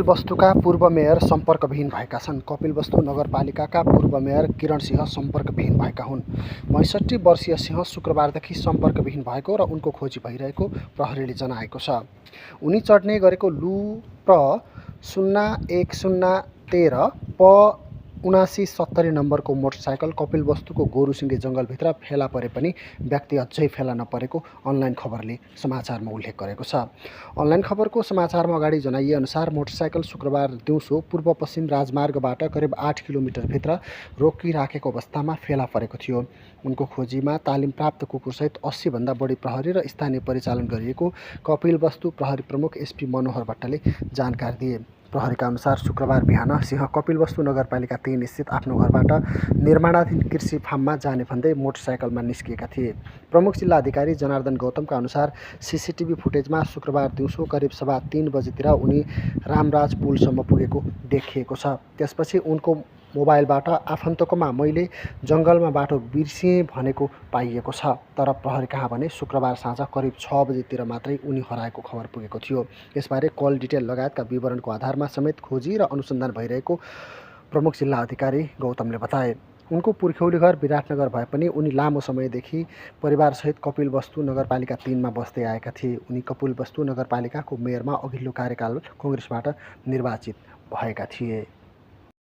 कपिलवस्तुका पूर्व मेयर सम्पर्कविहीन भएका छन्। कपिलवस्तु नगरपालिकाका पूर्व मेयर किरण सिंह सम्पर्कविहीन भएका हुन्। ६५ वर्षीय सिंह शुक्रबारदेखि सम्पर्कविहीन भएको र उनको खोजी भइरहेको प्रहरीले जनाएको छ। उनी चढ्ने गरेको लु प्र ०१०१३ प ७९७० नम्बरको मोटरसाइकल कपिलवस्तुको गोरुसिङे जङ्गलभित्र फेला परे पनि व्यक्ति अझै फेला नपरेको अनलाइन खबरले समाचारमा उल्लेख गरेको छ। अनलाइन खबरको समाचारमा अगाडि जनाइएअनुसार मोटरसाइकल शुक्रबार दिउँसो पूर्व पश्चिम राजमार्गबाट करिब 8 किलोमिटरभित्र रोकिराखेको अवस्थामा फेला परेको थियो। उनको खोजीमा तालिम प्राप्त कुकुरसहित 80 भन्दा बढी प्रहरी र स्थानीय परिचालन गरिएको कपिलवस्तु प्रहरी प्रमुख एसपी मनोहर भट्टले जानकारी दिए। प्रहरीका अनुसार शुक्रबार बिहान सिंह कपिलवस्तु नगरपालिका 3 स्थित आफ्नो घरबाट निर्माणाधीन कृषि फार्ममा जाने भन्दै मोटरसाइकलमा निस्किएका थिए। प्रमुख जिल्ला अधिकारी जनार्दन गौतमका अनुसार सीसीटीभी फुटेजमा शुक्रबार दिउँसो करिब 3:15 बजेतिर उनी रामराज पुलसम्म पुगेको देखिएको छ। त्यसपछि उनको मोबाइलबाट आफन्तकोमा मैले जङ्गलमा बाटो बिर्सिएँ भनेको पाइएको छ। तर प्रहरी कहाँ भने शुक्रबार साँझ करिब 6 बजेतिर मात्रै उनी हराएको खबर पुगेको थियो। यसबारे कल डिटेल लगायतका विवरणको आधारमा समेत खोजी र अनुसन्धान भइरहेको प्रमुख जिल्ला अधिकारी गौतमले बताए। उनको पुर्ख्यौली घर विराटनगर भए पनि उनी लामो समयदेखि परिवारसहित कपिलवस्तु नगरपालिका 3 मा बस्दै आएका थिए। उनी कपिलवस्तु नगरपालिकाको मेयरमा अघिल्लो कार्यकाल कांग्रेसबाट निर्वाचित भएका थिए।